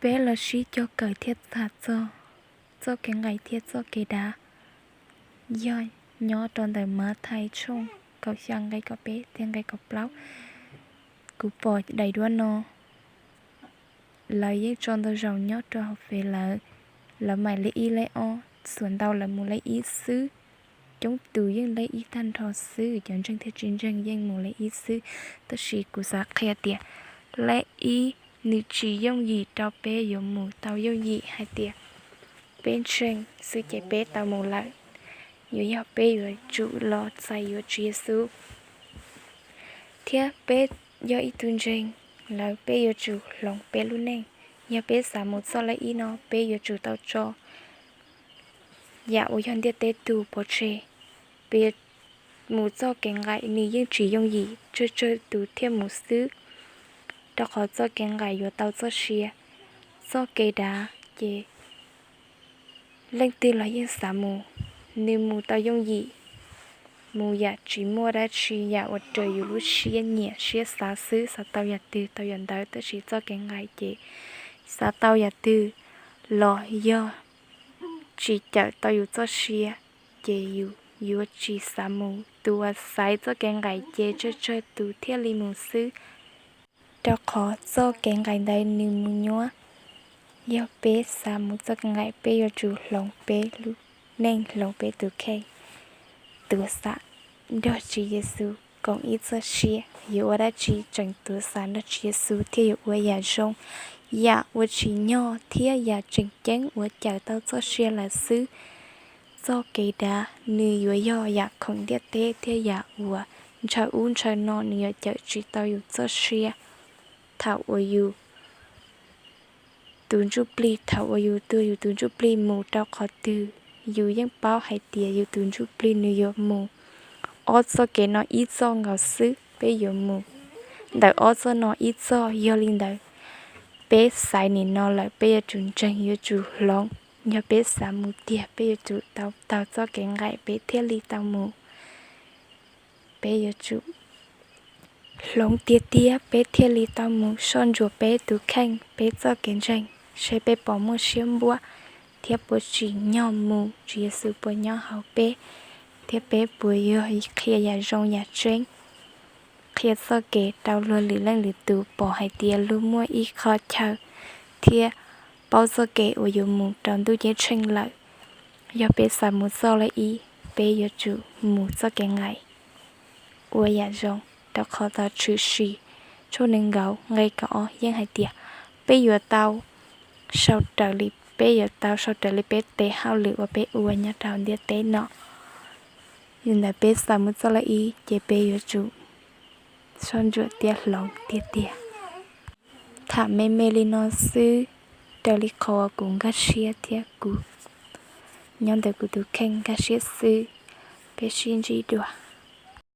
Peb los sib cog kawm thiab tham txog txoj kev nqaim thiab txoj kev dav, yog nyob rau ntawm Mathais tshooj kaum xya nqe kaum peb thiab nqe kaum plaub. Kuv pom daim duab no, lawv yeej tso ntau zaus nyob rau hauv fej lawm, lawv maim lej ib lej ob, xuas ntau lawv mus lej ib xwb. Coob tus yeej lej ib tag nrho xwb, cov ntseeg thiab tsis ntseeg yeej mus lej ib xwb. Tab sis kuv xav qhia tias lej ib nws tsis yooj yim rau peb yuav mus tau yooj yim hais tias peb ntseeg xwb ces peb tau mus lawm. Yuav yog peb yuav tsum los txais yuav Tswv Yexus, thiab peb yog ib tug ntseeg lawm peb yuav tsum hloov peb lub neej. Yog peb xav mus txoj lej ib no peb yuav tsum tau tso yam uas yog ntiaj teb tug pov tseg. Peb mus txoj kev nqaim nws yeej tsis yooj yim, tsawg tsawg tus thiaj mus xwb, rau qhov txoj kev nqaim yuav tau txoj sia. Txoj kev dav ces leej twg los yeej xav mus, nws mus tau yooj yim, mus yam tsis muaj dab tsi, yam uas raws yus lub siab nyiam siab xav xwb, xav tau yam twg tau yam ntawd. Tab sis txoj kev nqaim ces xav tau yam twg los yog tsis cawm tau yus txoj sia ces yus yuav tsis xav mus. Tus uas xaiv txoj kev nqaim ces tsawg tsawg tus thiaj li mus xwb, rau qhov txoj kev nqaim ntawd nws mus nyuaj. Yog peb xav mus txoj kev nqaim peb yuav tsum hloov peb lub neej, hloov peb tus kheej, tuav xam nrog Tswv Yexus koom ib txoj sia. Yuav ua dab tsi tseem tuav xam nrog Tswv Yexus thiaj yuav ua yam zoo, yam uas tsim nyog thiab yam tseem ceeb uas cawm tau txoj sia lawm xwb. Txoj kev dav nws yuav yog yam khoom ntiaj teb thiab yam uas ntshaw ub ntshaw no, nws yuav cawm tsis tau yus txoj sia. Thaum uas yus tus ntsuj plig, thaum uas yus tuag yus tus ntsuj plig mus rau qhov twg, yus yeej paub hais tias yus tus ntsuj plig nws yuav mus. Ob txoj kev no ib txoj nkaus xwb peb yuav mus, ntawm ob txoj no ib txoj. Yog li ntawd, peb xaiv nim no lawm peb yuav tsum ntseeg, yuav tsum hloov. Yog peb xav mus tiag peb yuav tsum tau taug txoj kev nqaim peb thiaj li tau mus. Peb yuav tsum hloov tiag tiag peb thiaj li tau mus. Soj ntsuam peb tus kheej, peb txoj kev ntseeg, seb peb puas muaj siab npuab thiab puas tsim nyog mus, Tswv Yexus puas nyob hauv peb, thiab peb puas yog qhia yam zoo yam tseeb, qhia txoj kev rau luag lwm leej lwm tus pom hais tias luag muaj ib qhov chaw thiab paub txoj kev uas yuav mus rau ntuj ceeb tsheej lawm. Yog peb xav mus txoj lej ib, peb yuav tsum mus txoj kev nqaim ua yam zoo, rau qhov tau Tshwm Sim tshooj nees nkaum nqe kaum ob yeej hais tias peb yuav tau sau raws li, peb yuav tau sau raws li peb tes hauj lwm uas peb ua nyob rau ntiaj teb no. Yog li ntawd peb xav mus txoj lej ib ces peb yuav tsum soj ntsuam thiab hloov tiag tiag. Tham me me li no xwb, raws li qhov uas kuv nkag siab thiab kuv nyob ntawm kuv tus kheej nkag siab xwb. Peb sib ntsib dua.